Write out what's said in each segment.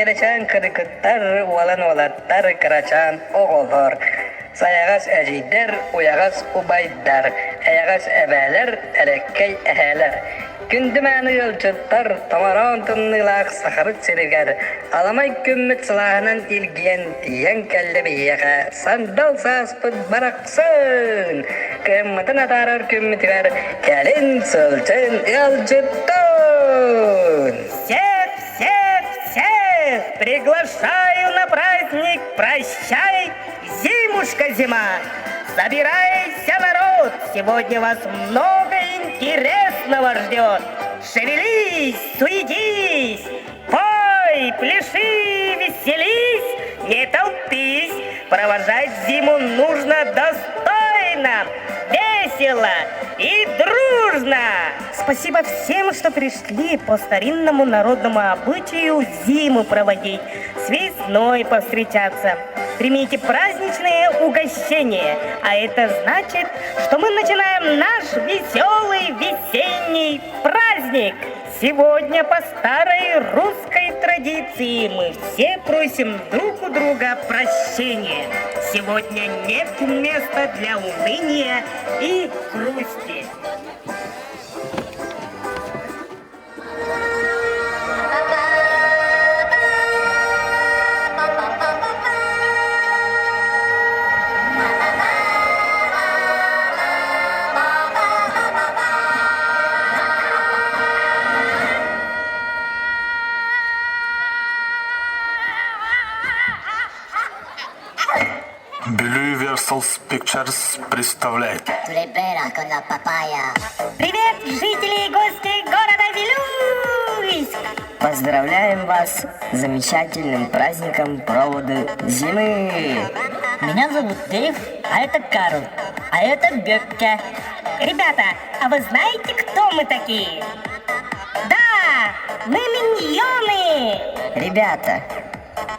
Кэрэчээн кыргыттар, уолан уолаттар, кырачаан оҕолор, сайаҕас эдьиийдэр, уйаҕас убайдар, эйэҕэс эбээлэр, элэккэй эһээлэр. Күндү мааны ыалдьыттар, томороон тымныылаах Сахабыт сиригэр аламай күммүт сылааһынан илгийэн тиийэн кэллэ биһиэхэ сандал сааспыт барахсан! Кыһыммытын атаарар күммүтүгэр кэлин сылдьын ыалдьыттан! Всех, всех, всех приглашаю на праздник «Прощай, зимушка, зима!» Собирайся, народ! Сегодня вас много интересного ждет! Шевелись, суетись, пой, пляши, веселись, не толпись. Провожать зиму нужно достойно, весело и дружно. Спасибо всем, что пришли по старинному народному обычаю зиму проводить, с весной повстречаться. Примите праздничное угощение, а это значит, что мы начинаем наш веселый весенний праздник. Сегодня по старой русской традиции мы все просим друг у друга прощения. Сегодня нет места для уныния и грусти. Бүлүү Versals Pictures представляет. Привет, жители и гости города Вилюйск! Поздравляем вас с замечательным праздником проводы зимы! Меня зовут Дэйв, а это Карл, а это Бекка. Ребята, а вы знаете, кто мы такие? Да, мы миньоны! Ребята,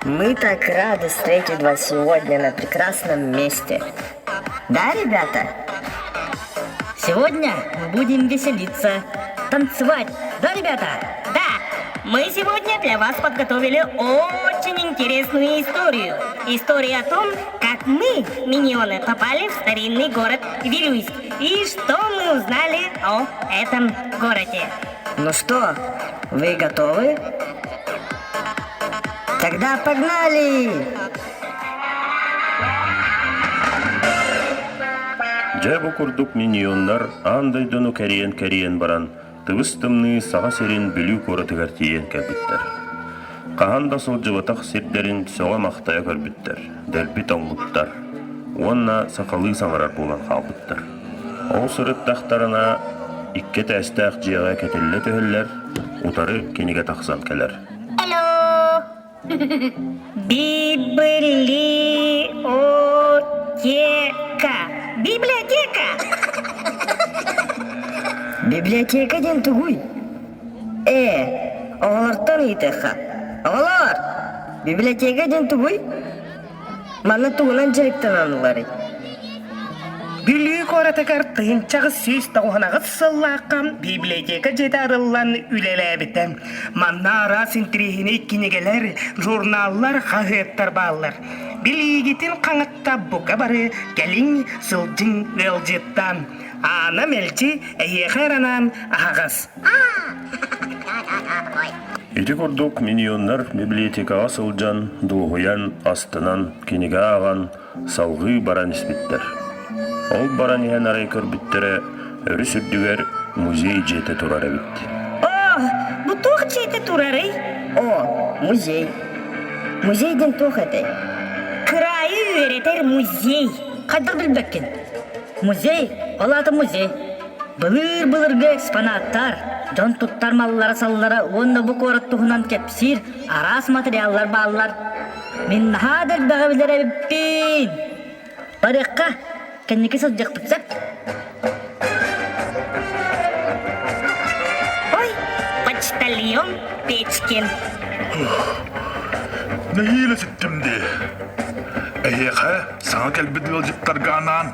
мы так рады встретить вас сегодня на прекрасном месте. Да, ребята? Сегодня мы будем веселиться, танцевать. Да, ребята? Да, мы сегодня для вас подготовили очень интересную историю. Историю о том, как мы, миньоны, попали в старинный город Вилюйск и что мы узнали о этом городе. Ну что, вы готовы? Тогда погнали! Дьэ бу курдук миньоннар аан дойдуну кэрийэн-кэрийэн баран, тыбыс-тымныы Саха сирин Бүлүү куоратыгар тиийэн кэлбиттэр. Хаһан да сылдьыбатах сирдэрин сөҕө-махтайа көрбүттэр, дэлби тоҥмуттар уонна сахалыы саҥарар буолан хаалбыттар. Ол сырыттахтарына икки этээстээх дьиэҕэ кэтиллэ түһэллэр, утары кинигэ тахсан кэлэр. Алло! Библиотека! Библиотека! Библиотека диэн тугуй? Ээ, оҕолортон ыйытыахха. Оҕолоор, библиотека диэн тугуй? Манна тугунан дьарыктаналларый? Бүлүү куоратыгар 1898 сыллаахха библиотека дьиэтэ арыллан үлэлээбитэ. Манна араас интэриэһинэй кинигэлэр, журналлар, хаһыаттар бааллар. Билиигитин хаҥатта бука бары кэлиҥ, сылдьыҥ, ыалдьыттаан. Аана мэлдьи эһиэхэ эрэ анаан аһаҕас. Ити курдук миньоннар библиотекаҕа сылдьан, дуоһуйан, астынан, кинигэ ааҕан, салҕыы баран испиттэр. Ол баран иһэн арай көрбүттэрэ, өрүс үрдүгэр музей дьиэтэ турар эбит. О, бу туох дьиэтэ турарый? О, музей. Музей диэн туох этэй? Кыраайы үөрэтэр музей. Хайдах билбэккин? Музей, ол аата музей. Былыр-былыргы экспонаттар, дьон туттар маллара-саллара уонна бу куорат туһунан кэпсиир араас материаллар бааллар. Мин наһаа да элбэҕи билэр эбиппин. Барыахха, кэнники сылдьыахпыт сөп. Ой, почтальон Печкин. Нэһиилэ ситтим дии. Эһиэхэ саҥа кэлбит ыалдьыттарга анаан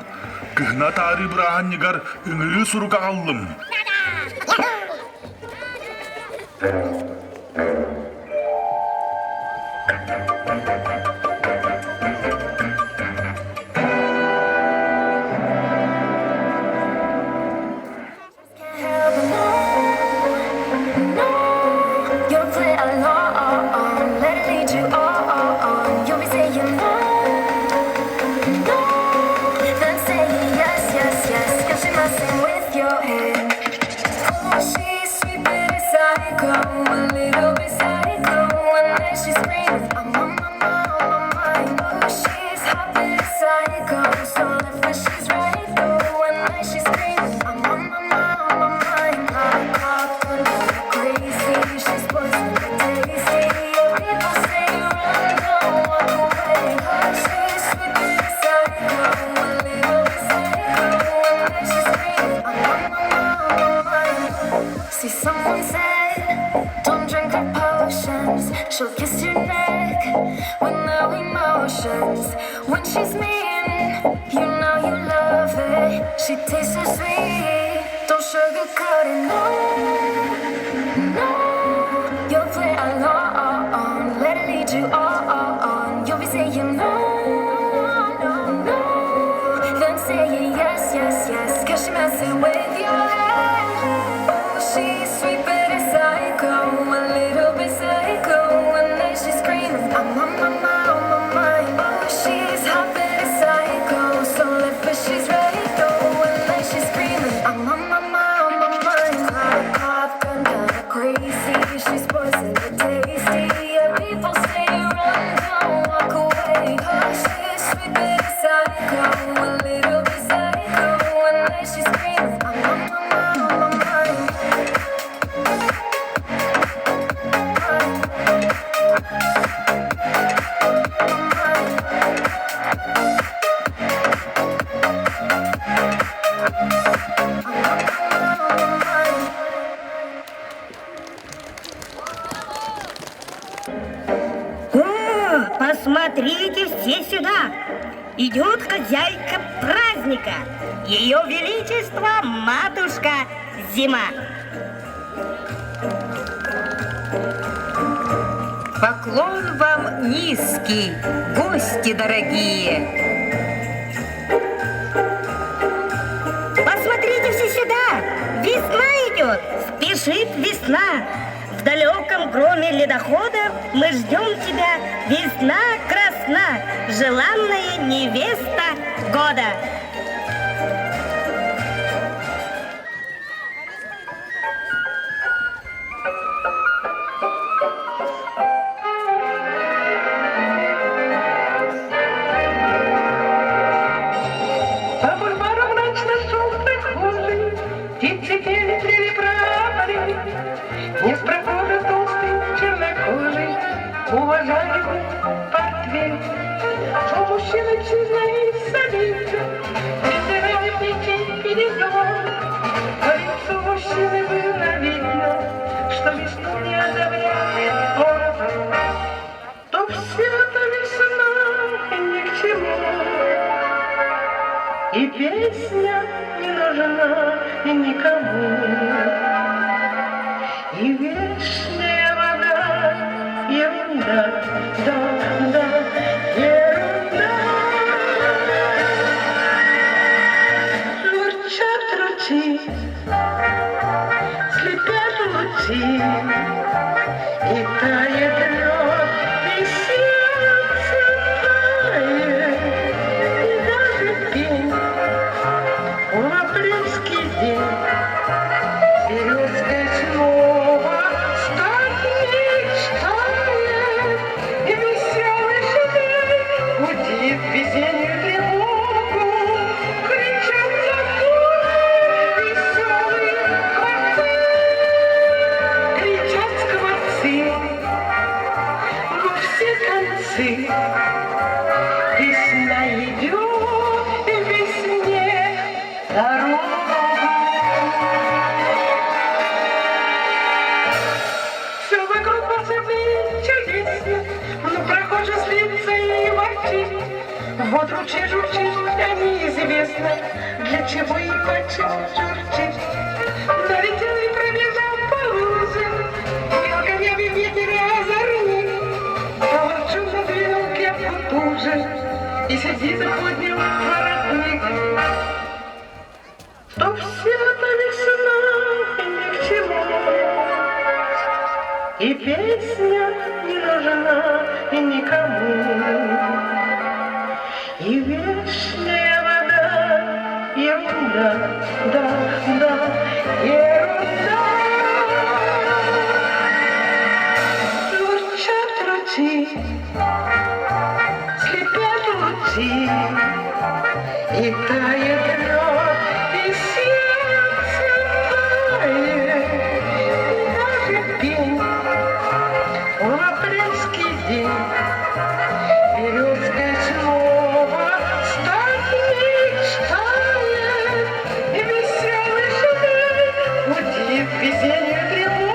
Кыһына атаарыы бырааһынньыгар ыҥырыы сурук аҕаллым. Someone said, don't drink her potions. She'll kiss your neck with no emotions. When she's mean, you know you love it. She tastes so sweet. Don't sugarcoat it, no, no. You'll play along, let it lead you on. You'll be saying no, no, no. Then saying yes, yes, yes. Cause she messing with your head. Oh, she's sweet but a psycho, a little bit psycho. And then she's screaming, I'm on my mind, on my mind. Oh, she's hot but a psycho, so left but she's right though. And then she's screaming, I'm on my mind, on my mind. Pop, pop, gun, kinda crazy. She's poison but tasty. Yeah, people say run, don't walk away. Oh, she's sweet but a psycho, a little bit psycho. And then she's screaming, I'm on my mind, on my mind. О, посмотрите все сюда! Идет хозяйка праздника, ее величество матушка Зима. Поклон вам низкий, гости дорогие! Посмотрите все сюда! Весна идет! Спешит весна! В далеком громе ледохода мы ждем тебя, весна красна, желанная невеста года! По бульвару мрачно шел прохожий, Птицы пели, плели пропали. Не с прохожа толстый, чернокожий, Уважаемый портвейн. Шел мужчина чинно и солидно, Придирая плечи передом. По лицу мужчины было видно, Что весну не одобряет он. То все это весна ни к чему. И песня не нужна никому. И вечная вода ерунда, да, да, ерунда. Журчат ручьи, слепят лучи, И тает лед, и сердце тает, и даже пень в апрельский день Березкой снова стать мечтает, И веселый шмель гудит весеннюю тревогу, Кричат заборы веселые скворцы, Кричат скворцы во все концы. Весна идет, и весне дорогу. Все вокруг волшебно и чудесно, но прохожий злится и ворчит. Вот ручей журчит, а неизвестно, для чего и почему журчит. Налетел и пробежал по луже, мелконявый ветер озорник. Поворчун надвинул кепку туже и сердито поднял воротник. То все это весна ни к чему. И песня не нужна никому. И вечная вода ерунда, да, да, ерунда. Журчат ручьи, слепят лучи, И тает лед, и сердце тает, и даже пень в апрельский день Березкой снова стать мечтает, И веселый шмель гудит весеннюю тревогу.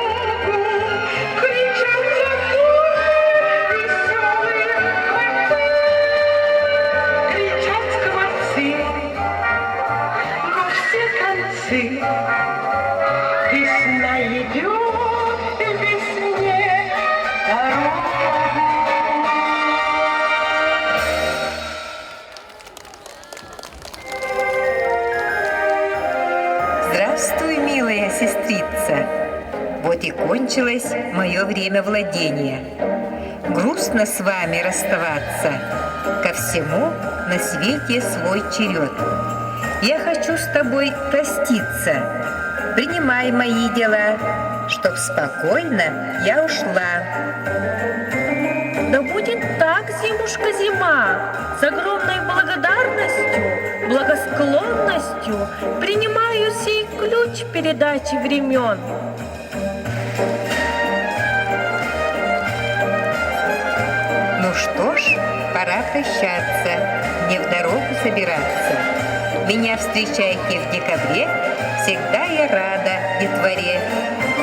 Найдет весне дорогу. Здравствуй, милая сестрица! Вот и кончилось мое время владения. Грустно с вами расставаться. Ко всему на свете свой черед. Я хочу с тобой проститься. Принимай мои дела, чтоб спокойно я ушла. Да будет так, зимушка зима, с огромной благодарностью, благосклонностью принимаю сей ключ передачи времен. Ну что ж, пора прощаться, мне в дорогу собираться. Меня встречайте в декабре, всегда я рада детворе.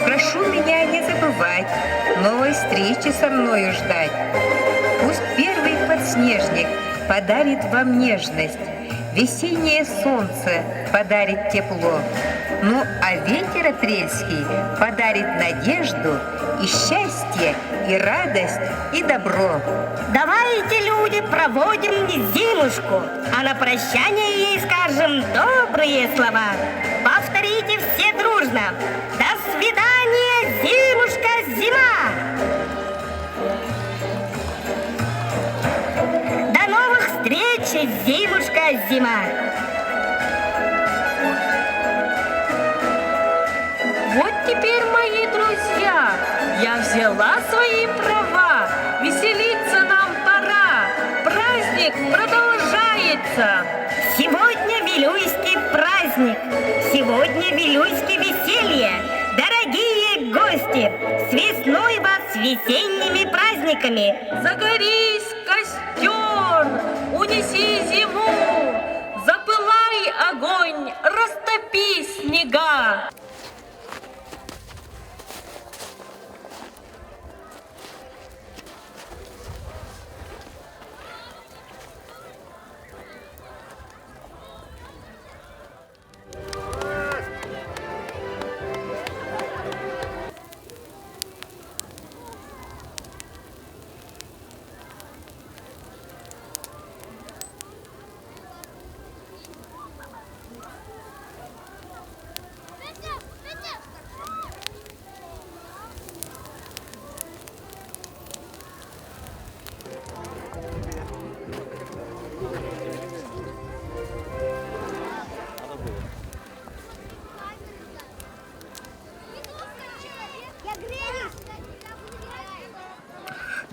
Прошу меня не забывать, новой встречи со мною ждать. Пусть первый подснежник подарит вам нежность, Весеннее солнце подарит тепло, ну а ветер апрельский подарит надежду и счастье, и радость, и добро. Давайте, люди, проводим зимушку, а на прощание ей скажем добрые слова. Повторите все дружно. До свидания, зимушка, зима! До новых встреч, зимушка, зима! Вот теперь, мои друзья, я взяла свои права. Веселиться нам пора. Праздник продолжается. Сегодня Вилюйский праздник. Сегодня Вилюйске веселье. Дорогие гости, с весной вас с весенними праздниками! Загорись, костер, унеси зиму, запылай огонь, растопи снега.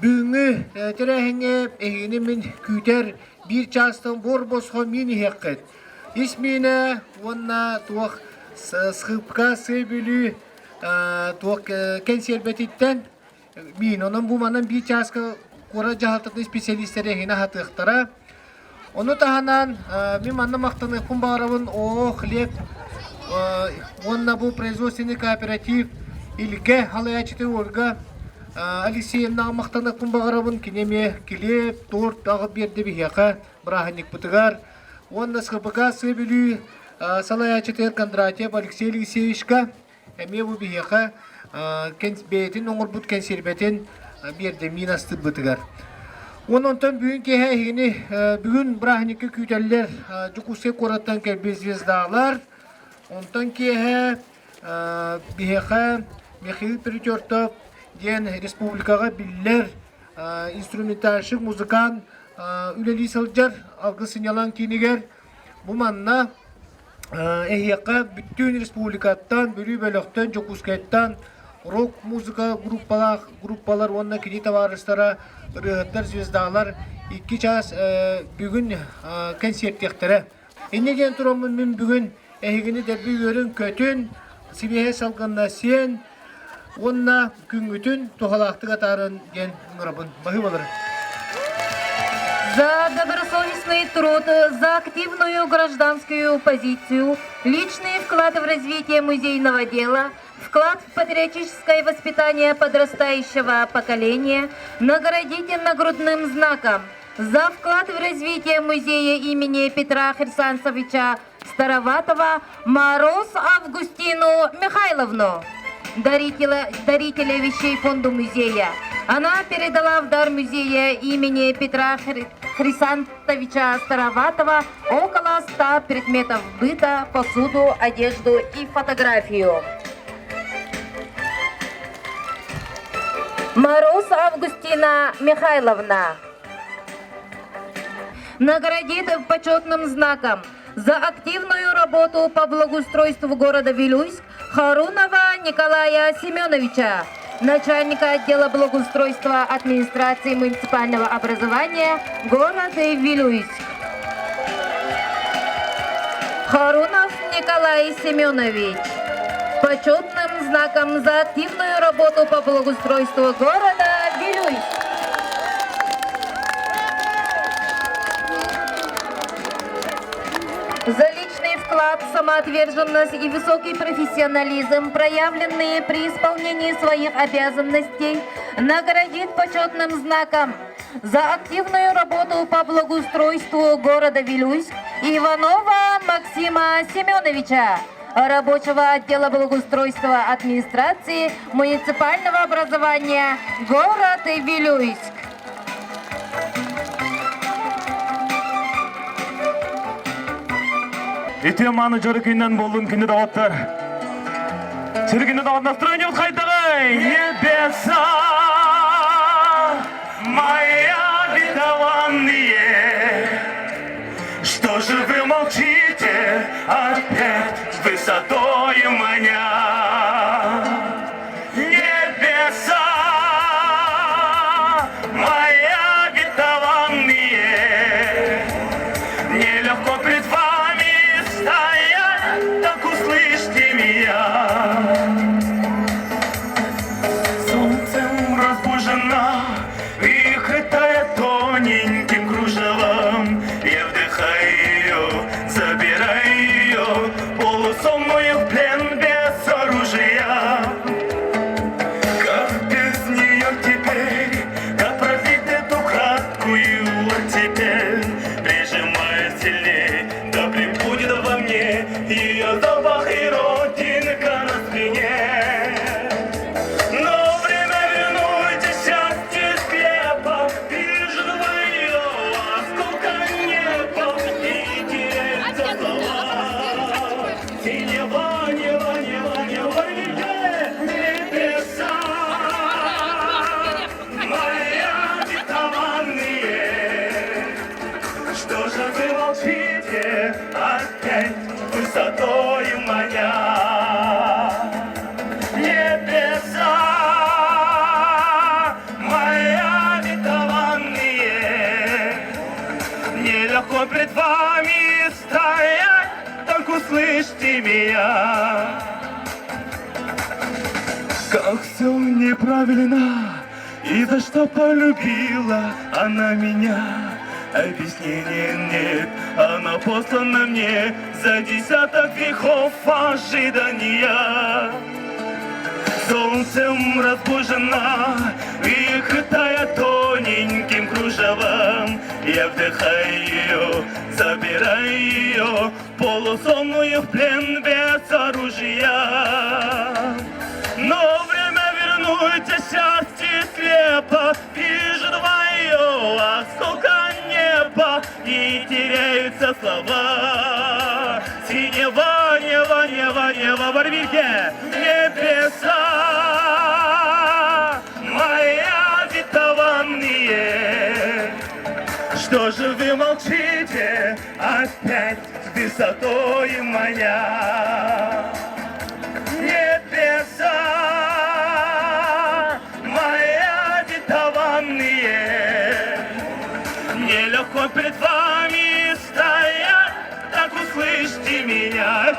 Бүгүҥҥү тэрээһиҥҥэ эһигини мин күүтэр биир чаастан буор босхо миин иһиэххит. Ис миинэ уонна туох схыпка сыы бүлүү туох кэнсиэрбэтиттэн миин. Онон бу манан биир чааска куорат дьаһалтатын специалистэрэ эһигини аһатыахтара. Ону таһынан мин манна махтаныахпын баҕарабын ООО «Хлеб» уонна бу производственный кооператив Илгэ халайааччыта Ольга Алексеевнаҕа махтаныахпын баҕарабын. Кини эмиэ килиэп, торт аҕып биэрдэ биһиэхэ бырааһынньыкпытыгар. Уонна СХПК Сыа Бүлүү салайааччытыгар Кондратьев Алексей Алексеевичка Эмиэ бу биһиэхэ бэйэтин оҥорбут кэнсиэрбэтин биэрдэ миин астыырбытыгар. Уонна онтон бүгүн киэһэ эһигини бүгүн бырааһынньыкка күүтэллэр Дьокуускай куораттан кэлбит звездалар. Онтон киэһэ биһиэхэ Михаил Перетертов диэн республикаҕа биллэр инструментальщик музыкант үлэлии сылдьар Алгыс сынньалаҥ киинигэр. Бу манна Эһиэхэ бүттүүн республикаттан, Бүлүү бөлөхтөн, Дьокуускайтан рок-музыка группалаах группалар уонна кини табаарыстара, ырыаһыттар, звездалар икки чаас бүгүн кэнсиэртиэхтэрэ. Инньэ диэн тураммын мин бүгүн эһигини дэлби үөрүн-көтүн, сибиэһэй салгынна сиэн уонна күҥҥүтүн туһалаахтык атаарын диэн ыҥырабын. Баһыыбалары. За добросовестный труд, за активную гражданскую позицию, личный вклад в развитие музейного дела, вклад в патриотическое воспитание подрастающего поколения наградите нагрудным знаком за вклад в развитие музея имени Петра Херсансовича Староватова Мороз Августину Михайловну. дарителя, дарителя вещей фонду музея. Она передала в дар музея имени Петра Хрисантовича Староватова около 100 предметов быта, посуду, одежду и фотографию. Мороз Августина Михайловна наградит почетным знаком за активную работу по благоустройству города Вилюйск Харунова Николая Семеновича, начальника отдела благоустройства администрации муниципального образования города Вилюйск. Харунов Николай Семенович. Почетным знаком за активную работу по благоустройству города Вилюйск. За личный вклад, самоотверженность и высокий профессионализм, проявленные при исполнении своих обязанностей, наградит почетным знаком за активную работу по благоустройству города Вилюйск Иванова Максима Семеновича, рабочего отдела благоустройства администрации муниципального образования город Вилюйск. Ити маны жары күннен болдун күнү доҕоттор. Сири күнү доҕот настроение хайдаҕай? Небеса мои обетованные, что же вы молчите опять высотою маня? Небеса мои обетованные, нелегко пред вами стоять, так услышьте меня. Солнцем разбужена и крытая тоненьким кружевом, я вдыхаю ее, забираю ее, полусонную в плен без оружия. Как без нее теперь, как продлить эту краткую оттепель, прижимая сильней, да пребудет во мне ее запах и родинка на спине. Но время вернуть счастье склепа, вижу твое осколка неба и теряются слова. Синева, нева, нева, нева, небеса, мои обетованные. Что же вы молчите опять высотой маня? Небеса мои обетованные, нелегко пред вами стоять, так услышьте меня. Как все неправильно, и за что полюбила она меня. Объяснения нет, она послана мне за десяток веков ожидания. Солнцем разбужена и крытая тоненьким кружевом, я вдыхаю ее, забираю ее, полусонную в плен без оружия. Но время вернуть счастье слепо, вижу твое осколка неба, и теряются слова. Синева, нева, нева, нева, Барвихе, небеса мои обетованные. Что же вы молчите опять высотой моя? Небеса мои обетованные, нелегко пред вами стоять, так услышьте меня.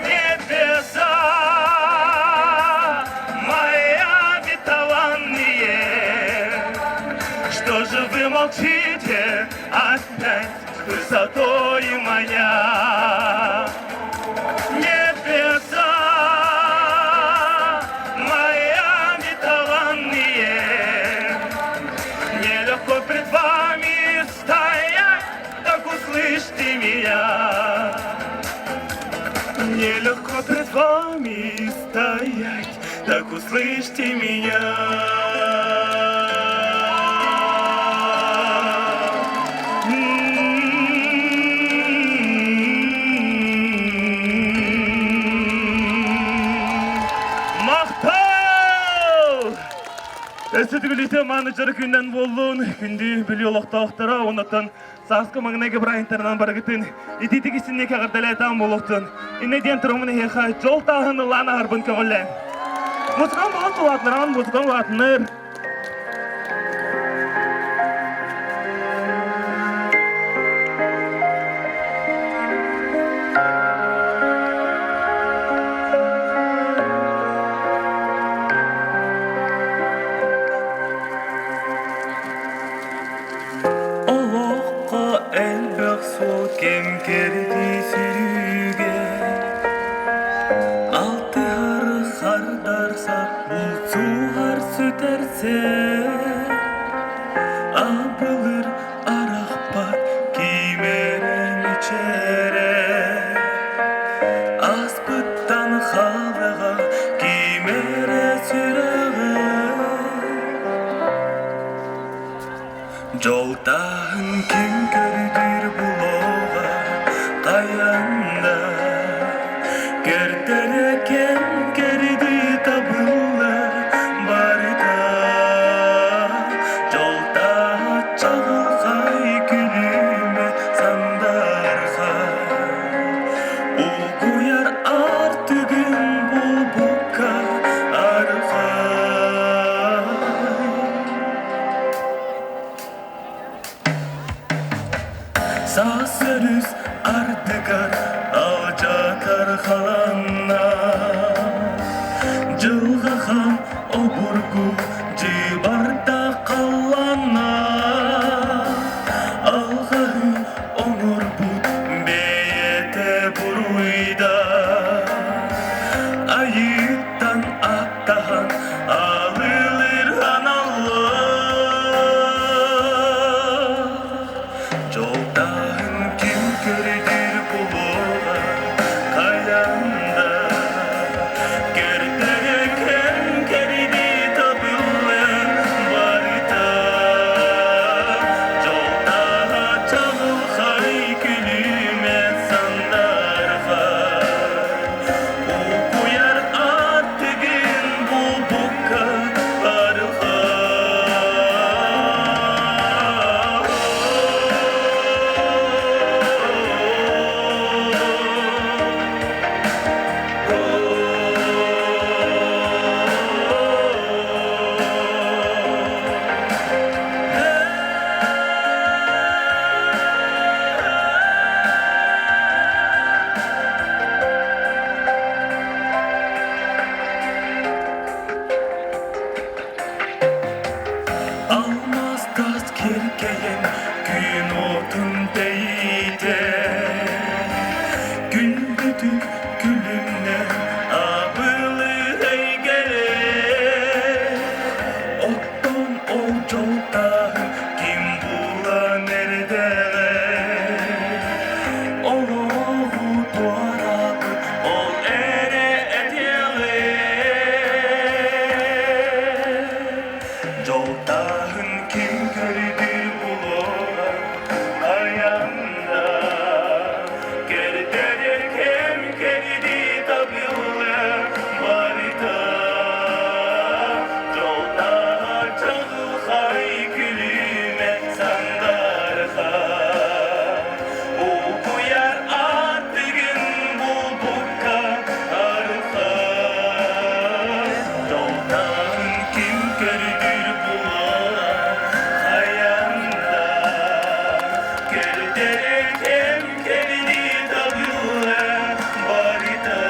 Небеса мои обетованные, что же вы молчите опять высотой моя? Небеса мои обетованные, нелегко пред вами стоять, так услышьте меня. Нелегко пред вами. Так услышьте меня. Махтал! Өссө түгүлүтэ мааны күннэн буоллун, күндү Бүлүү олохтоохторо, оннуттан сааскы маҥнайгы бырааһынтарынан барыгытын итиитик истинник эҕэрдэлээтаан буолуохтун. Иннэ диэн тураммын эһиэхэ дьол тааһын ылаан аһарбын көҕүлээн. Музыкам болот улаатынаран, музыкам улаатынар. Олоххо элбэх суол кэм кэрдии сүрүгэ Алтыһар хардарсар булсуһар сүтэрсэр Абылыр арахпат ким эрэ мичээрэ Аспыттан хаалаҕа ким эрэ сүрэҕэ Дьолтааһын ким көрдүүр булуоҕа хайанда Көрдөрө кэм кэрдии табыллар барыта Дьолтааһа чаҕылхай күлүмэ сандархай Угуйар артыгын булбукка арҕай Саас өрүс ардыгар алдьатар халанна Дьылҕа хаан обургу дьыбарда халланна Алҕаһы оҥорбут бэйэтэ буруйда Айыыттан аттаһан алылыр аналлаах Дьолтааһын ким көрдүүр булуоҕа хайанда Көрдөрө кэм кэрдии табыллан барыта Дьолтааһа чаҕылхай күлүмэ сандарҕай Угуйар аттыгын булбукка Алмаз тас киркэйэн күн отун тэйитэ Күндүтүк күлүмнэ абылыр эйгэлэ Оттон ол дьолтааһын ким булан эрдэҕэ Олоҕу туораабыт ол эрэ этиэҕэ Дьолтааһын ким көрдүүр булуоҕа айанда Кэрдэрэр кэм кэрдии табылла барыта Дьолтааһа чаҕылхай күлүмэ сандарха Угуйар аттыгын булбукка арха Дьолтааһын ким көрдүүр булуоҕа хайанда Көрдөрөр кэм кэрдии табылла барыта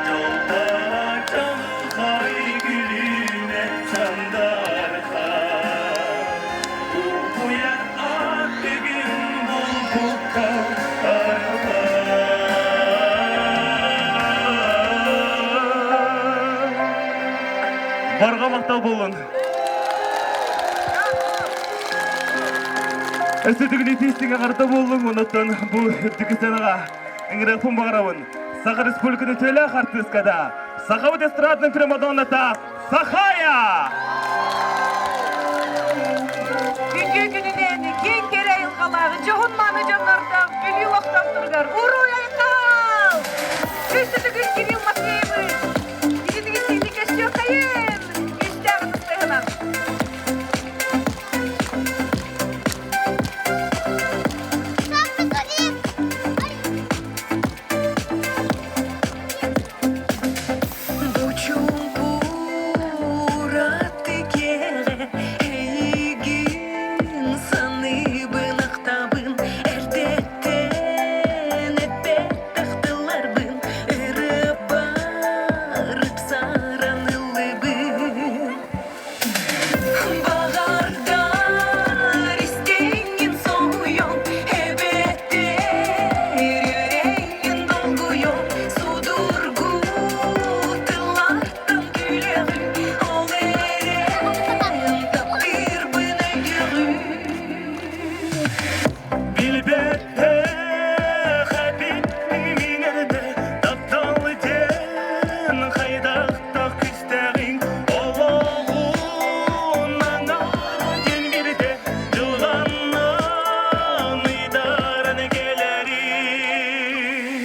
Дьолтооно чаҕылхай күлүмэ сандарха Угуйар аттыгын булбукка арҕаа Барҕа махтал буоллун. Өссө түгүнүтүү истиҥэ харда буоллуҥ, онуттан бу үрдүкү сыанаҕа ыҥырыахпын баҕарабын. Саха Республикатын үтүөлээх артыыската. Сахабыт эстраднай примадонната Сахая! Үтүө күнүнэн киэҥ кэрэ айылҕалаах, дьоһун мааны дьоннордоох Бүлүү олохтоохторугар уруй айхал! Үс Кирилл Матвеевич! Ититигин көстүөххэйин! Күүстээх ытыстыһынан! Эйигин саныыбын, ахтабын, эрдэттэн эппэтэх тылларбын ырыабар ыпсаран ыллыбын. Баҕардар истиҥҥин соһуйуҥ, эбэтэр үөрэҥҥин долгуйуҥ, судургу тыллартан күлэҕин, ол эрэн таптыырбын өйдүөҕүм. Билбэтэх эбиппин эрдэ таптал диэн хайдахтах күстээҕиҥ олоҕун аҥаара диэн бирдэ дьылҕаннан ыйдаран кэлэрин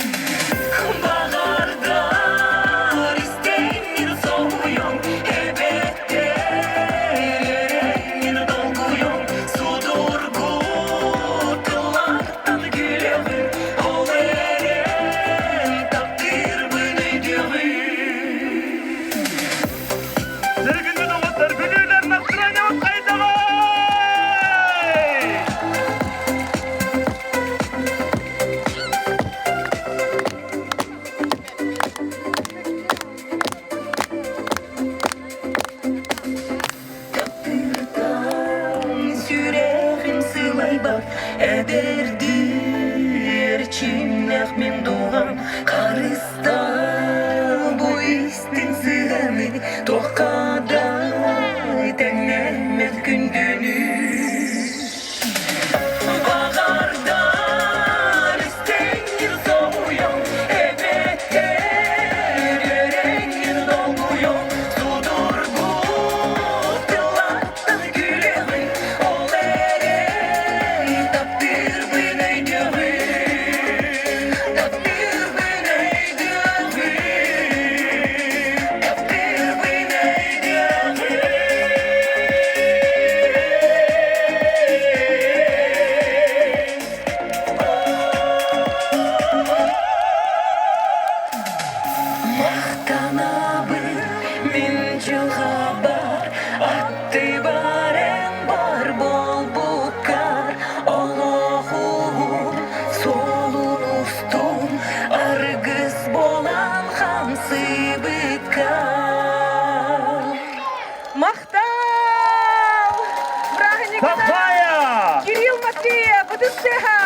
Баҕардар истэҥҥин соһуйуҥ, эбэтэр эрэҥҥин долгуйуҥ, судургу тыллартан күлэҕин, ол эрэн таптыырбын өйдүөҕүм. Сэргинни доҕоттор, бүлүүлэр настроениябыт хайдаҕый? Таптыыртан сүрэҕим сылайбат, эдэрдии эрчимнээх мин дууһам харыстаан бу истиҥ сыһыаны туохха да тэҥнэммэт күндүнү. Баҕардар истэҥҥин соһуйуҥ, эбэтэр үөрэҥҥин долгуйуҥ, судургу тыллартан күлэҕин, ол эрэн таптыырбын өйдүөҕүм, таптыырбын өйдүөҕүм, таптыырбын өйдүөҕүм. Махтанабын мин дьылҕабар, аттыбар эн бар буолбуккар, олоҕум суолун устун аргыс буолан хамсыыбыккар. Махтал! Бырааһынньыгынан! Сахая! Кирилл Матвеев, ытыстыха!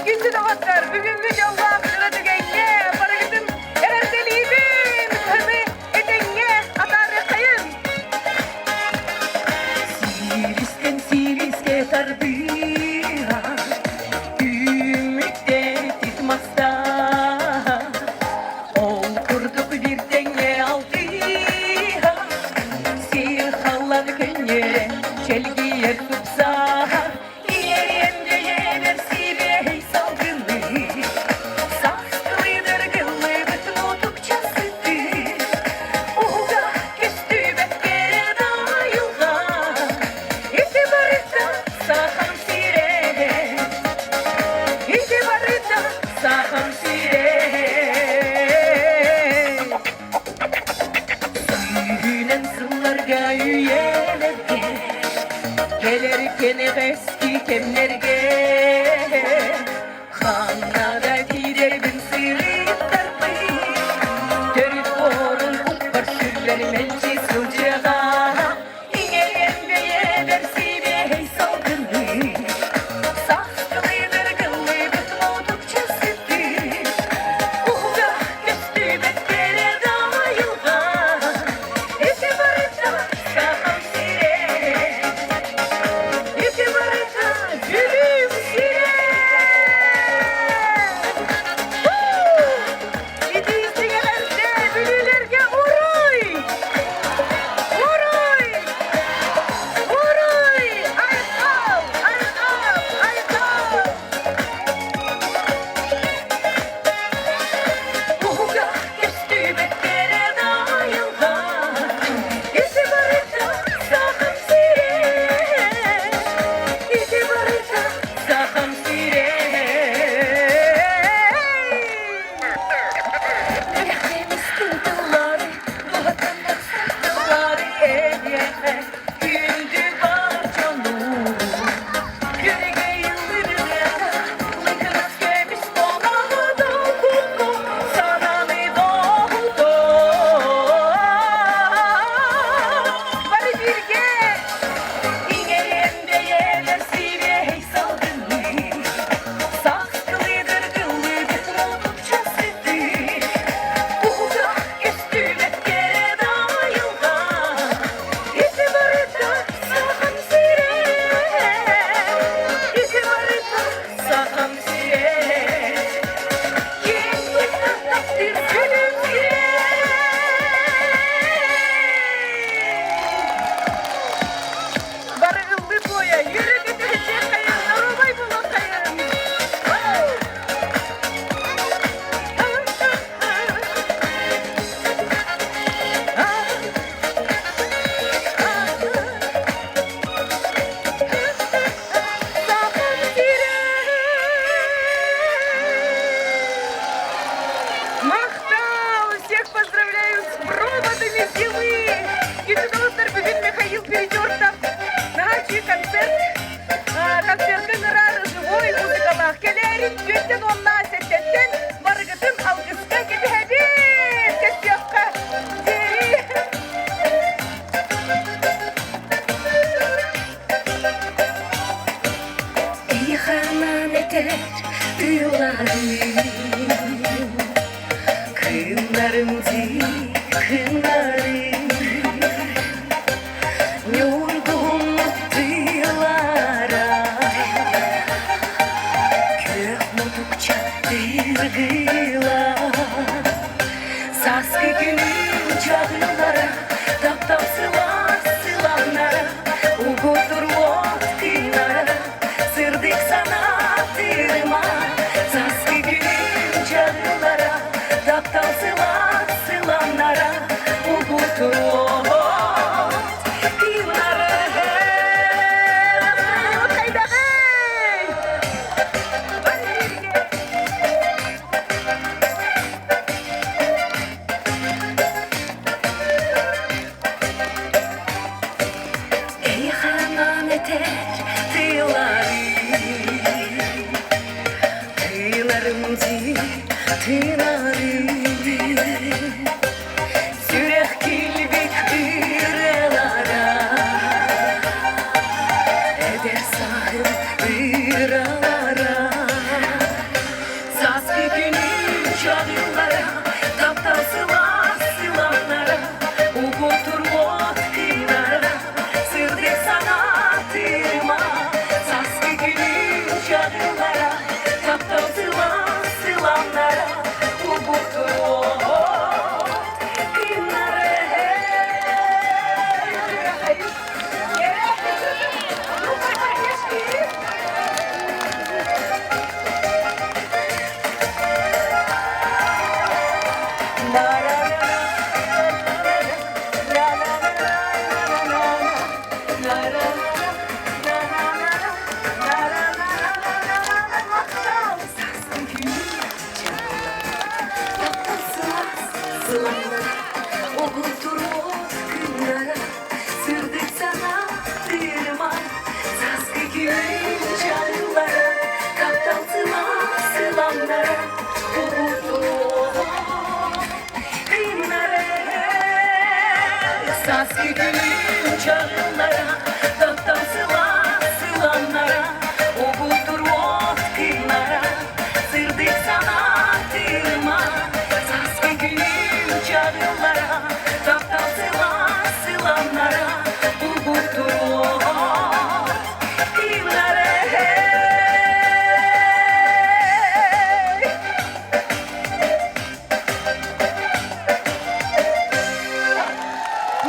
Күндү доҕоттор, бүгүҥҥү дьоллоох дьоро түгэҥҥэ барыгытын эҕэрдэлиибин! Кыһыны этэҥҥэ атаарыаххайын! Сиристэн сирискэ тардыһа, үүммүттэр мастаах. Ол курдук биир тэҥҥэ алтыһа, сир халлан көнньүөрэ, чэлгийэр тупсаһа, иэриэн бэйэбэр сибиэһэй салгыныы, сахсылыыр гыллыбыт мутукча сытыы, уга көстүбэт кэрэ айылҕа, ити барыта сахам сирэ. Ити барыта Сахам сирэ. Сүүһүнэн сылларга үйэлэргэ кэлэр кэнэҕэски кэмнэргэ ханна да киирэрбин сырыттарбын төрүт буорун укпар сүллэр мэлдьи сылдьыаҕа Иҥэрэн бэйэбэр сибиэһэй салгыныы, сахсылыыр гыллыбыт мутукча сытыы, уһуга көстүбэт кэрэ да айылҕа, ити барыта сахам сирэ, ити барыта. везде вы! Күндү доҕоттор, бүгүн Михаил Перетертов наһаа үчүгэй концерт. Концертка ыҥырар живой музыкалаах кэлээрин түөртэн уонна сэттэттэн барыгытын алгыска кэтэһэбит! Кэспиэххэ диэри! Эйиэхэ этэр тыыларым Кыымнарым дии, кыымнарым Ньургуһуммут тыылара Күөх мутукча тыргыла Сааскы күнүм чаҕыллара Таптал сылаас сылааннара Угутур уот кыынара Сырдык санаа тыырыма Сааскы күнүм чаҕыллара Таптал сылаас сылааннара Угутур уот кыынара Хайдаҕый? Эйиэхэ этэр тыыларым, тыынарым дии, тыынарым. Сүрэх килбик ырыалара, эдэр сааһым ыралара. Сааскы күнүм чаҕыллара, таптал сылаас сылааннара, угутур уот кыынара, сырдык санаа тыыма. Сааскы күнүм чаҕыллара, таптал сылаас сылааннара, угутур уот кыынара. Сырдык санаа тыырыма, сааскы күн чаҕыллара, таптал сылаас сыламнара, Сааскы күнүм чаҕыллара, таптал сылаас сыламнара, угутур уот кыымнара, сырдык санаа тыырыма. Сааскы күнүм чаҕыллара, таптал сылаас сыламнара, угутур уот кыымнара.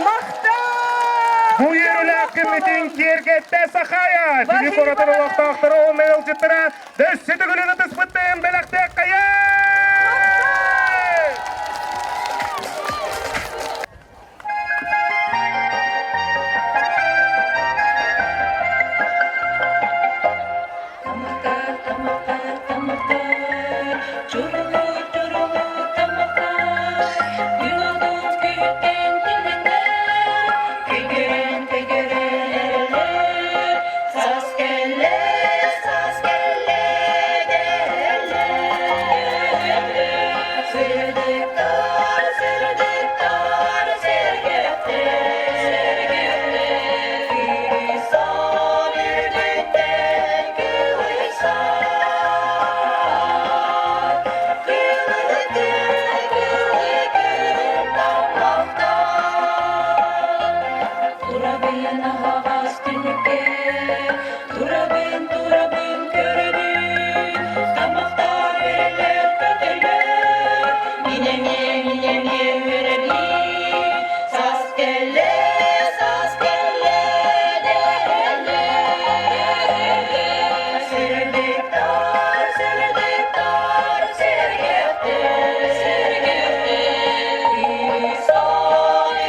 Махтал! Бу үөрүүлээх күммүтүн киэргэттэ Сахая! Бүлүү куоратын олохтоохторо уонна ыалдьыттара өссө төгүлүн ытыспыттарын бэлэхтиэххэйэ! Тамактар, тамактар, тамактар, чурулуу, чурулуу тамактар, күн отун күүттэн тилиннэр, күйгүрэн, күйгүрэн эрэллэр, саас кэллэ, саас кэллэ дэһэллэр. Сырдыктар, сырдыктар, сэргэхтэр, сэргэхтэр, кыысан үрдүттэн кылыйсан, кылы-кыл, кылы-кыл таммахтар. Турабын аһаҕас түннүккэ, турабын, турабын көрөбүн, тамахтар эрэллэр көтөллөр, мин эмиэ, мин эмиэ үөрэбин, саас кэллэ, саас кэллэ дэһэллэр. Сырдыктар, сырдыктар, сэргэхтэр, сэргэхтэр, кыысан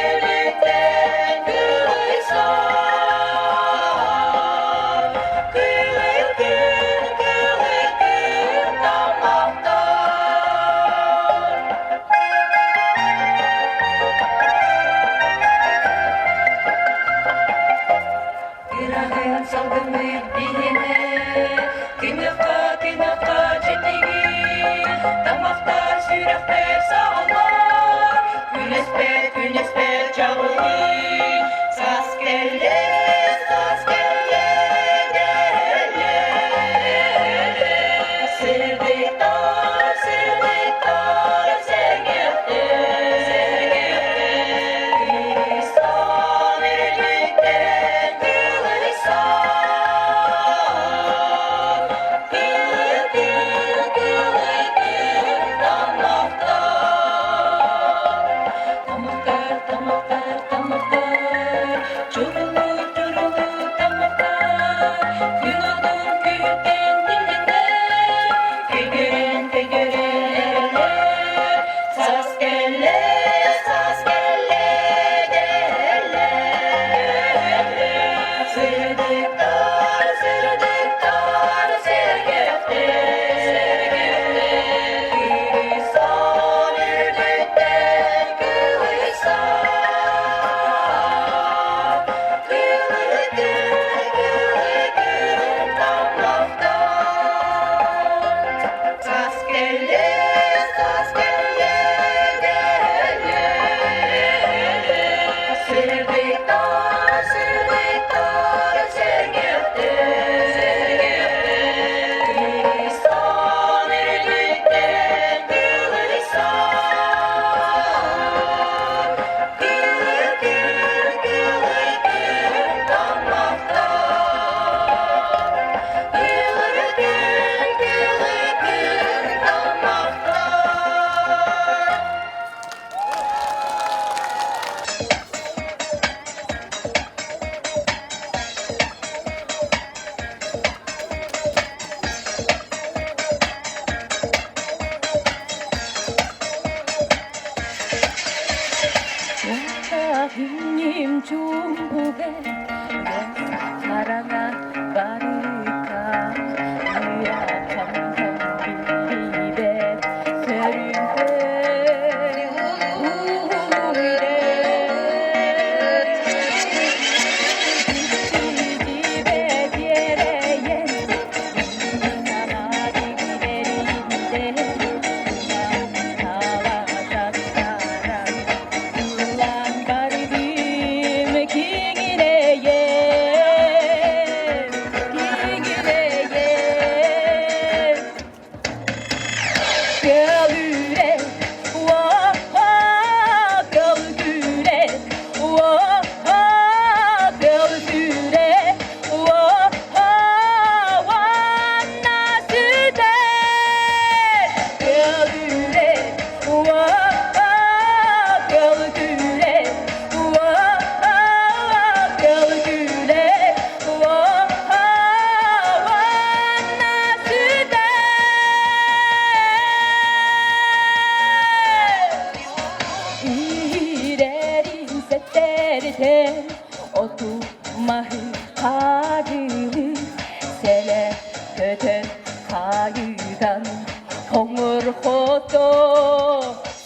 үрдүттэн кылыйсан, кылый күн, кылый күн таммахтар. сүрэхпэр саҕаллар, күнүспэр, күнүспэр чаҕылый. Саас кэллэ, саас кэллэ, кэллэ. Сырдыктар, сырдыктар, сэргэхтэр, сэргэхтэр. Кыыстан үрдүттэн кылыйсан, кылы-кыл, кылы-кыл таммахтар. Таммахтар, таммахтар, таммахтар, чурулуу, чурулуу таммахтар. Күн отун күтэн тиллэннэр, көйгөрөн, көйгөрөн эрэллэр. Саас кэллэ, саас кэллэ, дэһэллэр. Сырдыктар, сырдыктар, сэргэхтэр, сэргэхтэр. Кыысан үрдүттэн кылыйсан, кылы-кыл, кылы-кыл таммахтар. Саас кэллэ, саас кэллэ, кэллэ. Сырдыктар, сырдыктар, сэргэхтэр, сэргэхтэр. Кыыстан үрдүттэн кылыйсан, кылы-кыл, кылы-кыл таммахтар. Кылы-кыл, кылы-кыл таммахтар. Күннүм чуумпуга хараҥа барыта ыарахан биллибэт Киҥинэйэн, Көлүрэ, көлүрэ, көлүрэ, уонна сүтэр. Көлүрэ, көлүрэ, көлүрэ, уонна сүтэр. Иирэрин сэттэритэн оту маһы хаадьылыы сэлэ көтөн хайытан хоҥор хото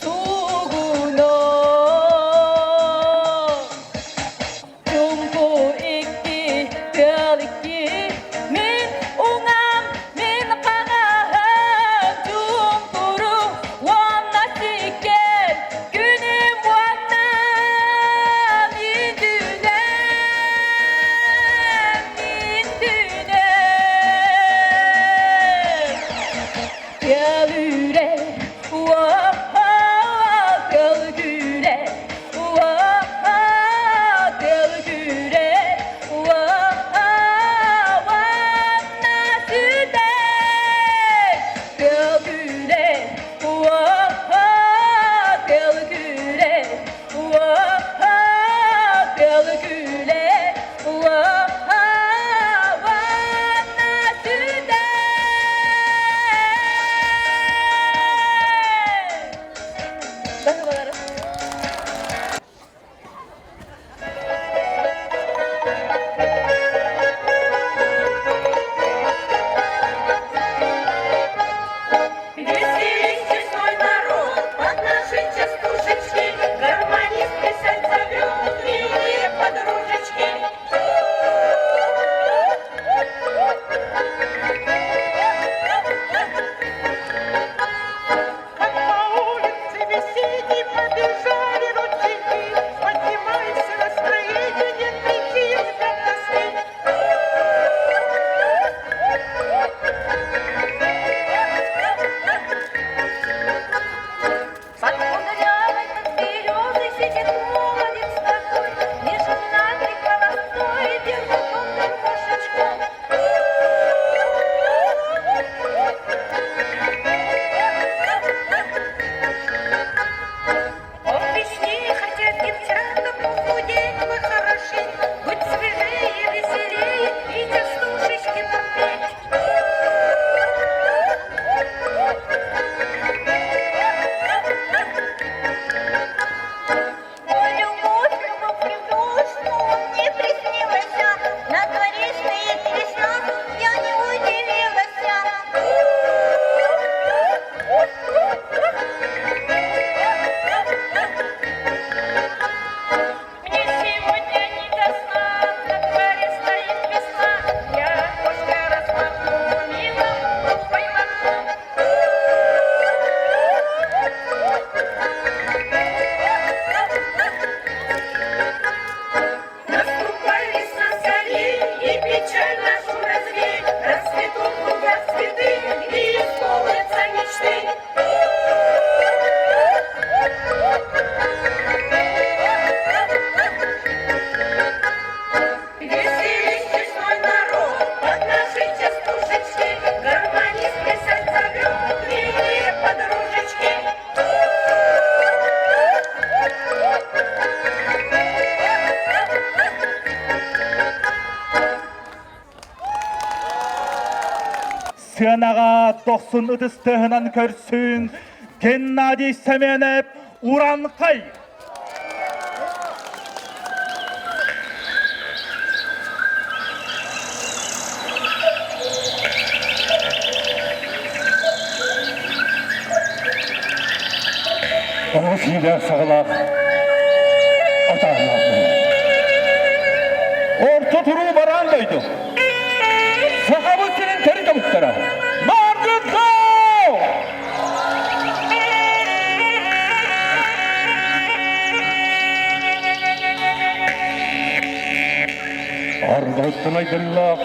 сугуно Чумпу икки, тыал икки, мин уҥам, мин хаҥаһым, чуумпуру уонна сиккиэр, күнүм уонна мин түүнэм, мин түүнэм. Тыал үрэр, Сыанаҕа дохсун ытыс тыаһынан көрсүҥ Геннадий Семенов Уранхай! Оҕус иилээх саҕалаах атааннаах Орто туруу бараан дойду. Сахабыт сирин төрүт омуктара. Маргытсоо! Арҕаһыттан айдарыылаах,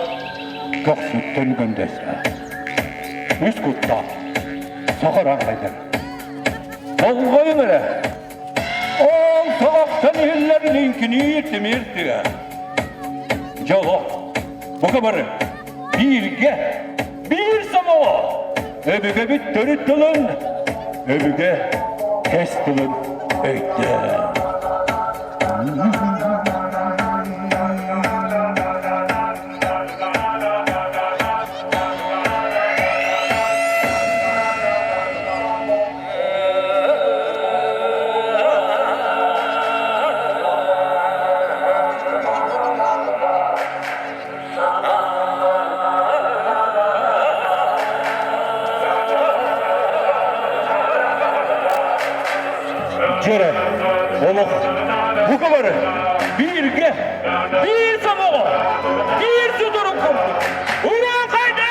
көхсүттэн көндөстө. Үс куттаах, саха ыраахайдар. Болҕойуҥ эрэ, ол саҕахтан иһиллэр лиҥкиниир тимир тыа. Дьоло, бука бары, бииргэ, биир сомоҕо, өбүгэбит төрүт тылын, өбүгэ кэс тылын өйдөөн. Дьэрэ, олох бука бары бииргэ, биир сомоҕо, биир сутурук курдук Ураа хайда!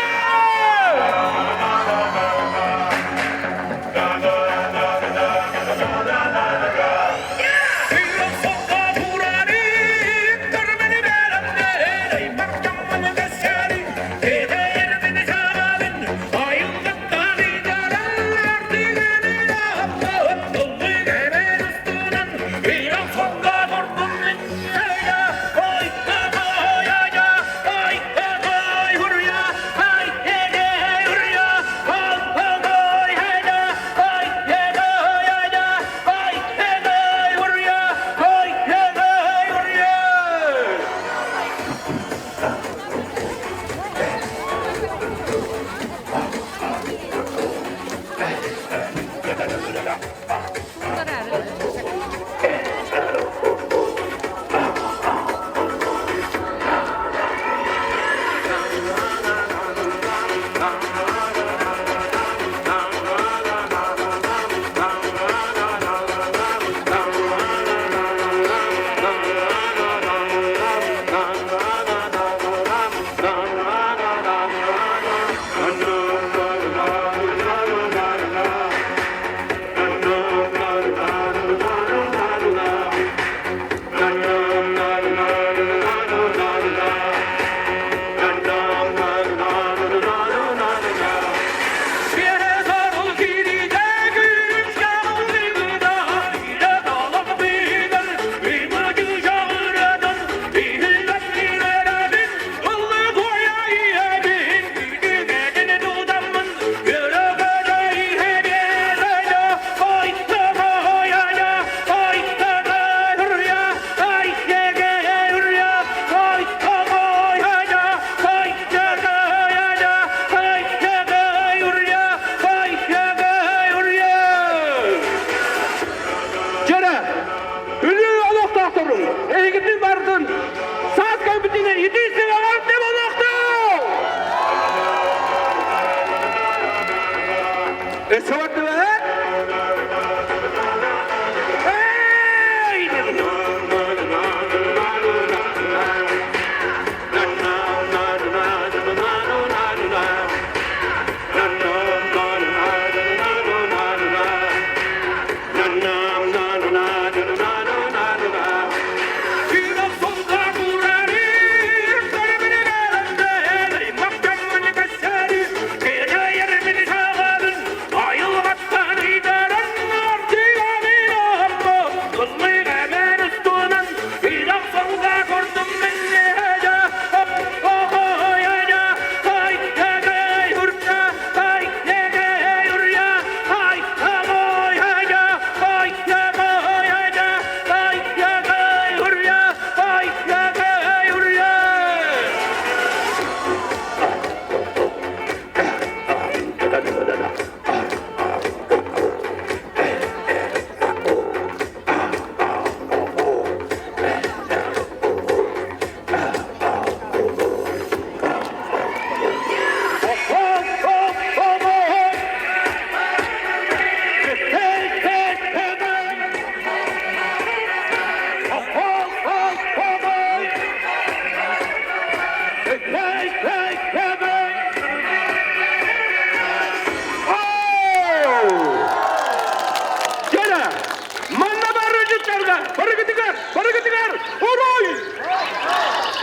Барыгытыгар, барыгытыгар, уруй!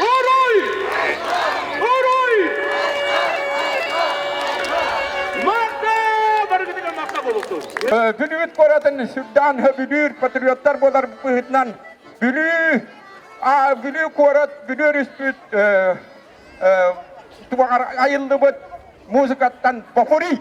Уруй! Уруй! Махта! Барыгытыгар махта буолуохтун! Бүлүүт куоратын сүрдээн сөбүлүүр патриоттар буолар быһыытынан Бүлүү Бүлүү куорат Бүлүү өрүспүт айыллыбыт музыкаттан попурри.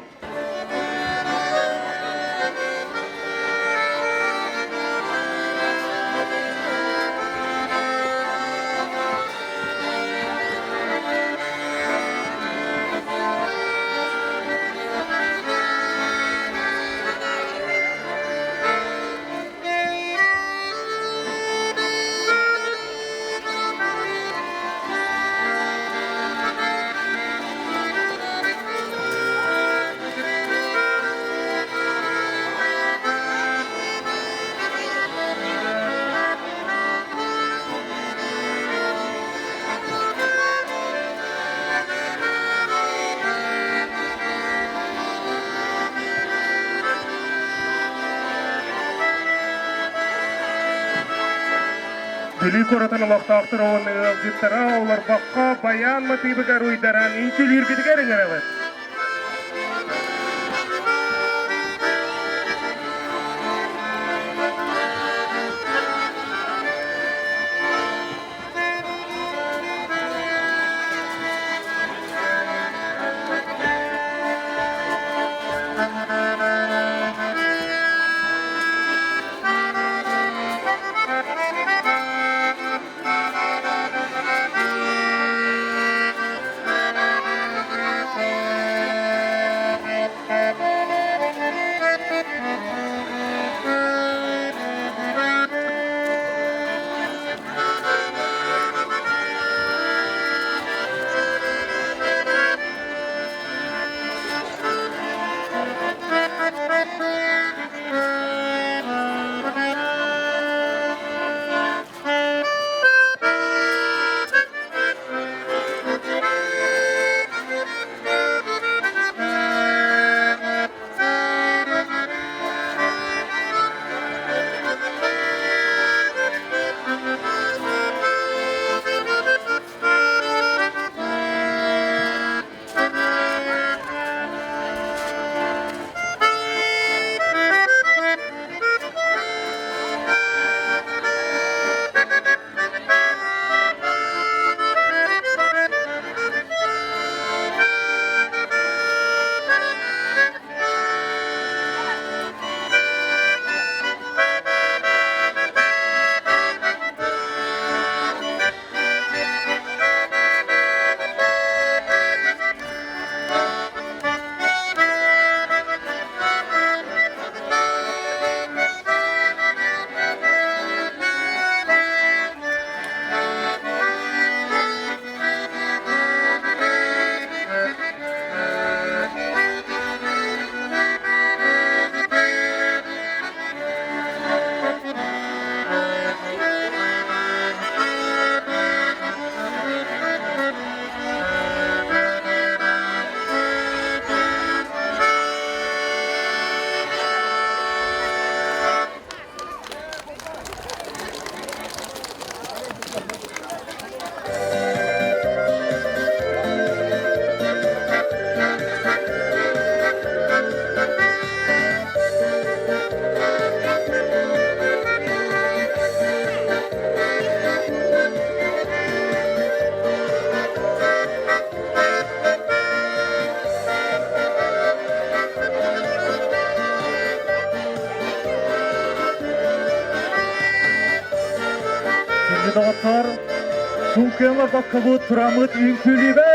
Бүлүү куоратын олохтоохторо уонна ыалдьыттара олорбоххо баян матыыбыгар уйдаран үҥкүүлүүргүтүгэр ыҥырабыт. Күндү доҕоттор, Сункуйалар баккабыт тураммыт үҥкүүлүүбүт!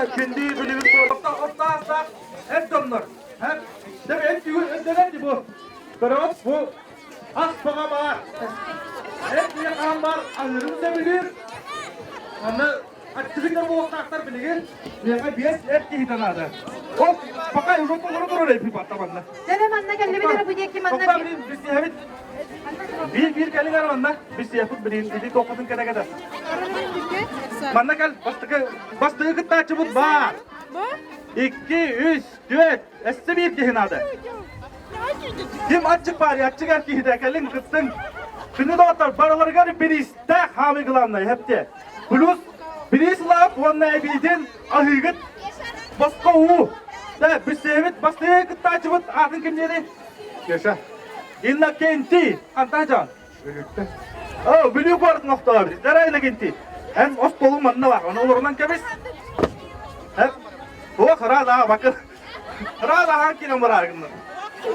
күндү бүлүбүт Ортаастаах эр дьоннор. Дьэ, эн бүгүн өндөнөн бу. Көрөҕүт бу ас баҕа баар. Эр киһи хаан баар аһыырын сөбүлүүр. Аны аччыгыйдар буолуохтаахтар билигин. Миэхэ биэс эр киһитэ наада. Ол пока уже толору турар эпи батта манна. Дьэ манна кэллибит эрэ бу диэки манна. Тоқта билин билсиһэбит. Биир биир кэлин эр манна билсиэхпит билин ити тохпутун кэтэ кэтэ. Манна кэл бастакы бастакы кыттааччыбыт баар. Икки, үс, түөрт, өссө биир киһи наада. Ким аччык баар, аччык эр киһитэ кэлин кыттыҥ. Күнү доҕоттор барыларыгар бириистээх хаамыы главное хэпте. Плюс бириис ылаат уонна эбиитин аһыыгыт босхо уу. Да, бүссээбит бастыҥ кыттааччыбыт аатын ким диэни? Кеша. Иннокентий. Хантан дьон? Бүлүүттэн. Оо, Бүлүү куоратын охтообут. Дара Иннокентий. Эн остуолуҥ манна бар, ону олорунан кэбис. Туох ыраах бакыр. Ыраах аһаан киирэн барааргыннар.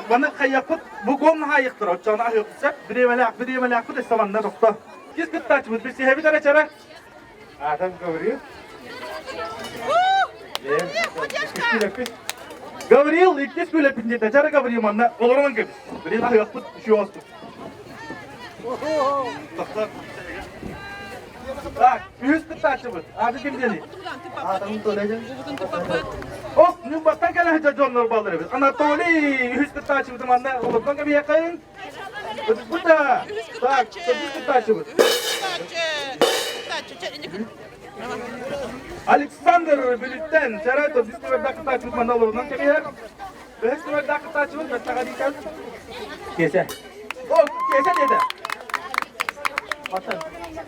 Маны хайыахпыт, бу гон хаайыахтара, оччоҕуна аһыахпыт сөп. Бириэмэлээх, бириэмэлээхпит өссө манна тохто. Кис кыттааччыбыт, билсиһэбит эрэ чэрэ. Аатам Гаврил. Гаврил иккис күлэппит диэтэ. Чара Гаврил манна олорон кэбис. Билин аһыахпыт, үчү ооспут. Так, үһүс кыттааччыбыт. Ааты ким диэний? Аатым Толя. Ох, Ньурбаттан кэлэ сылдьар дьоннор бааллар эбит. Анатолий үһүс кыттааччыбыт манна олордон кэбиһиэххэйин. Ытыспыт да. Так, төрдүс кыттааччыбыт. Александр Бүлүттэн Чара төрдүс нүмердаах кыттааччыбыт манна олорунан кэбиһэр. Бэһис нүмердаах кыттааччыбыт Бэттаҕа диикэн. Киэсэ. О, киэсэ диэтэ.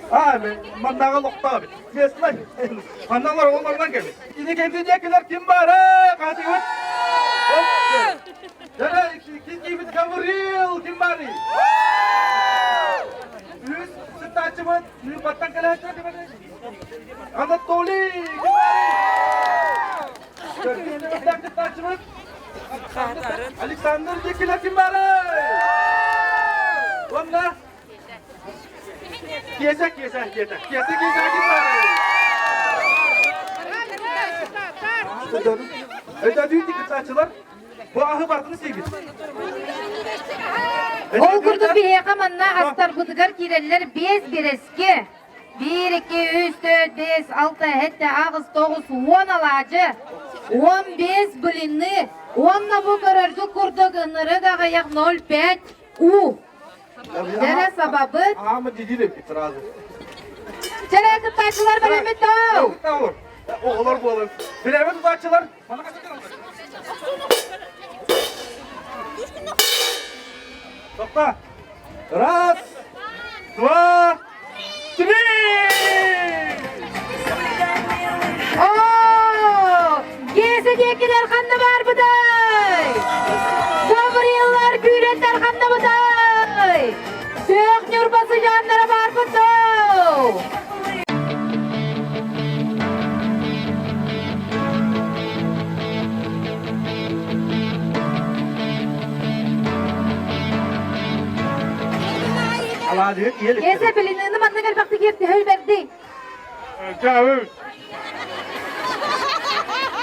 А, маннааҕы олохтоох эбит. Местный. Манна олор олорунан кэлбит. Ини кэнти диэкилэр ким баара? Хаатыгыт? Дьэ, ким киирбит Гаврил, ким баарый? Үс сыттааччыбыт, Ньурбаттан кэлээччи Анатолий, ким баарый? Төрдүс кыттааччыбыт, Александр Дикилер ким баарый? Уонна Киэсэ, киэсэ, киэсэ, киэсэ, киэсэ, ким баарый? Өтөдүүн кыттааччылар Бу аһы бартын сиигит. Ол курдук биһиэхэ манна астарбытыгар киирэллэр биэс бирэски. Биир, икки, үс, төрт, биэс, алта, сэттэ, аҕыс, тоҕус, уон алаадьы, уон биэс блины, уонна бу көрөргүт курдук ынырык аҕыйах ноль пять уу. Дьэрэ сабабыт. Аама дидир эппит сразу. Дьэрэ кыттааччылар бэлэммит доо. Оҕолор буолан. Билэбит тутааччылар. Тохта. Раз, два, три! Оо! Киэсэ диэкилэр ханна баарбытай? Гавриллар күүрэннэр ханна бытай? Күөх Ньурба сыдьааннара баарбыт доо! Киэсэ билиныны маннык элбэхтик иэптиһэ бэрдий.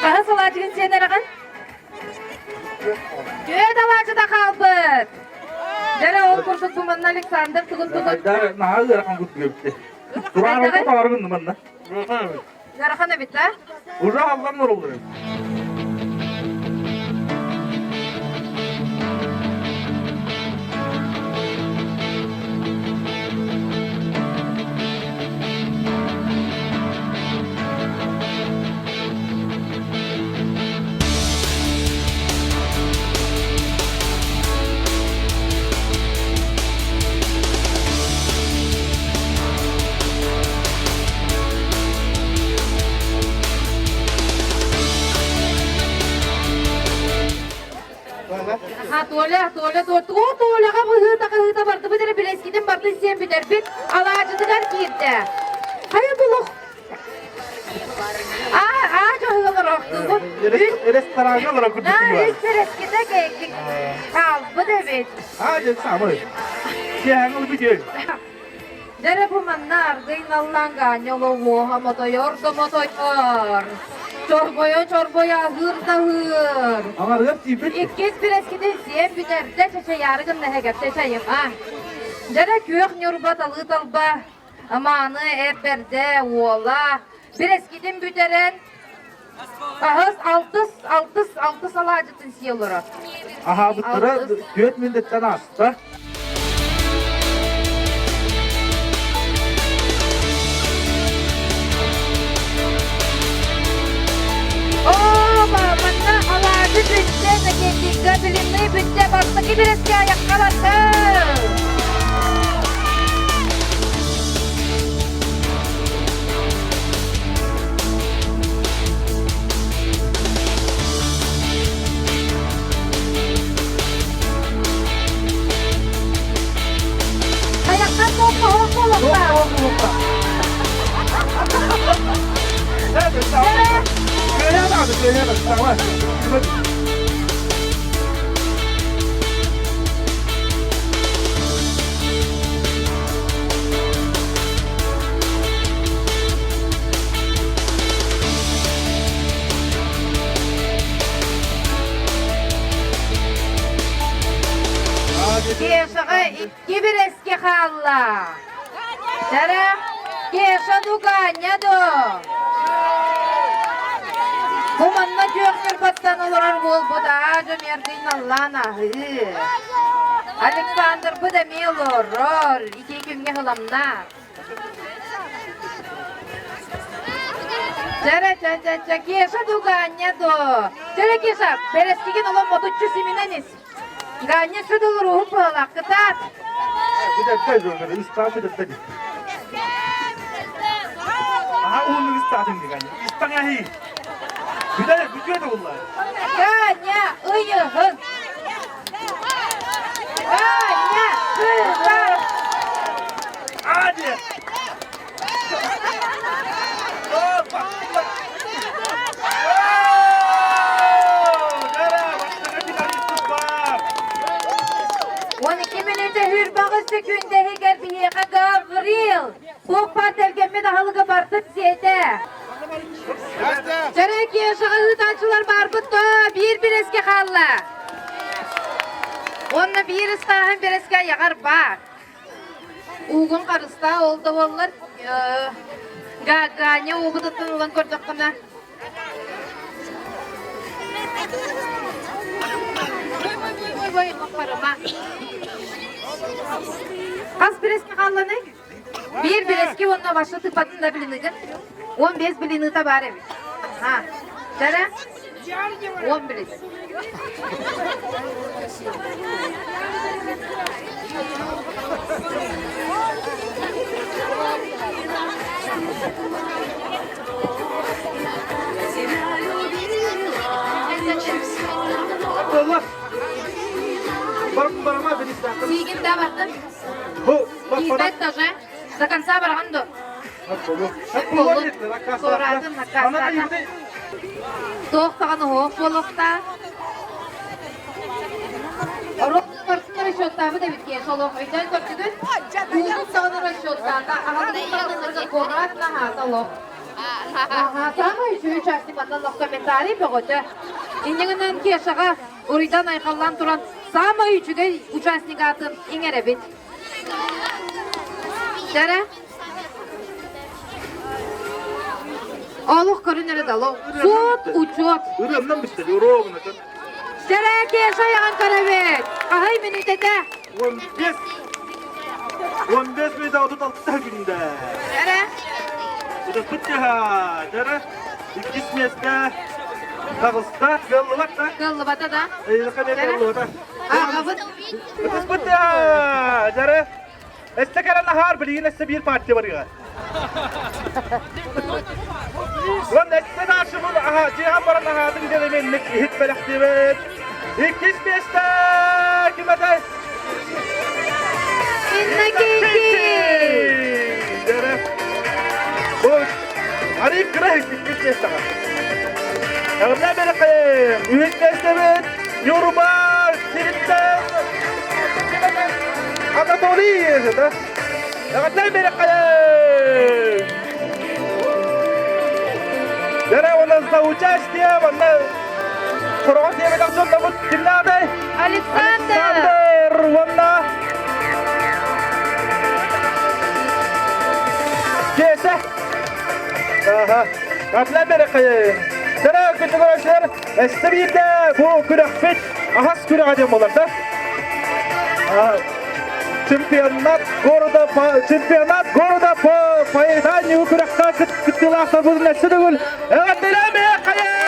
Хаһан салаачыгын сиэн эрэҕин? Түөт алаачыта хаалбыт. Дьэрэ ол курдук бу манна Александр тугун тугун. Наһаа ыарахан курдук Тураан баҕарбын манна. Ыарахан эбит да? Уже аллан оруллар. А Толя, Толя, Толя, Толяҕа быһыыта-хаһыыта бардыбыт эрэ билэскитин бардын сиэн бүтэрбит алаадьытыгар киирдэ. Хайа булух Аа, аа дьоһуолар охтубут. Рестораҥҥа олорор курдук Аа, үс бэрэскитэ кэйкик хаалбыт эбит. Аа, дьэ, саамай. Киэһэҥ ылбыт үөл. Дьэрэ бу манна аргый наллаан гаанньа олоҕуоха мотойор да мотойор. Чорбойо-чорбойо аһыыр да аһыыр. Аҥарыгар тиийбит. Иккис бирэскитин сиэн бүтэрдэ чачайаары гынна эһэгэртэ чайыма. Дьэрэ күөх Ньурба талыы талба мааны эр бэрдэ уола бирэскитин бүтэрэн аһыс алтыс алтыс алтыс алаадьытын сии олорор. Аһаабыттара түөрт мүнүүтэттэн ааста. Оо, манна алаадьы бүттэ, Накентийга блины бүттэ, бастакы бирэскэ айахха барда. Айахтан туох буолуохтаах? Кешаҕа икки бирэски хаалла. Чара, Кеша Дуганя до. Бу манна күөх ньурбаттан олорор буолбут аа дьомердыын аллаан аһыы. Александрбыт эмиэ олорор, ити күҥҥэ ыламнаах. Чара, ча, ча, ча, Кеша Дуганя до. Чара, Кеша, бэрэскигин олом мотуччу симинэн ис. Ганя сөдөлөр быһалаах кытаат. Ганя, ыйыһын. Ганя, кытаат. Он икки мүнүүтэ хүрбаҕыс сөкүүндэ иһигэр биһиэхэ Гаврил туох баар тэлгэммит аһылыгы барытын сиэтэ. Чэрэ Кешаҕа ыытааччылар баарбыт да биир бирэскэ хаалла. Уонна биир ыстааһын бирэскэ айаҕар баар. Уугун харыстаа, ол да буоллар Ганя уубутуттан ылан көрдөххүнэ Хас бирэски хаалланый? Биир бирэски уонна ваша тыпатын да билиныгын. 15 билиныта бар эбит. Ха. Дара? 10 билин. Сиигин да бардым. Киирбэт тоже. До конца бараҕын дуо? Туораатын накаастаата. Туох даҕаны уһуох буолуохтаах. Оруол барытын расчеттаабыт эбит киһи солох өйдөөн көрдүгүт. Уутун даҕаны расчеттаата, аһылыгын даҕаны ынырыга куораат наһаата олох. Аха, самый үчүгэй участник манна олох комментарий бөҕөтө. Инньэ гынан Кешаҕа уруйдан айхаллаан туран самый үчүгэй участник аатын иҥэрэбит. Дара. Олох көрүн эрэ да Суот учуот. Ырыамнан бүттэ, ровно. Дара Кеша айаҕын көрөбүт. Хаһый мүнүүтэтэ? 15. 15 мүнүүтэ 36 күндэ. Дара. Утуппут тыһа. Дара. Иккис миэстэ. Таҕыста. Кыаллыбат да? Кыаллыбата да. Кыаллыбата. Аҕабыт Ытыспыт дьары эссе кэлэн аһаар билигин эссе биир партия барыга. Уон эссе наашыбыл аха дьиэҕэ баран аһаатын диэн эмиэнник иһит бэлэхтиибит. Иккис миэстэ ким этэй? Иннокентий! Дьары. Бу арыый кыра иккис миэстэҕэ. Эҕэрдэ бэлэххин! Үһүс миэстэбит Ньурба сириттэн Анатолий да? Эҕэрдэ бэлэххин! Дьэрэ уонна за участие манна сороҕо сиэбэтэх дьоннобут кимнаатай? Александр! Александр уонна Киэсэ. Аха. Атлан берекайын. Дьэрэ күндү көрөөччүлэр, өссө биирдэ бу күрэхпит аһас күрэҕэ диэн буолар да? Чемпионат города по чемпионат города по поеданию күрэххэ кыттыылаахтарбытын өссө төгүл эҕэрдэлээмиэххэйин!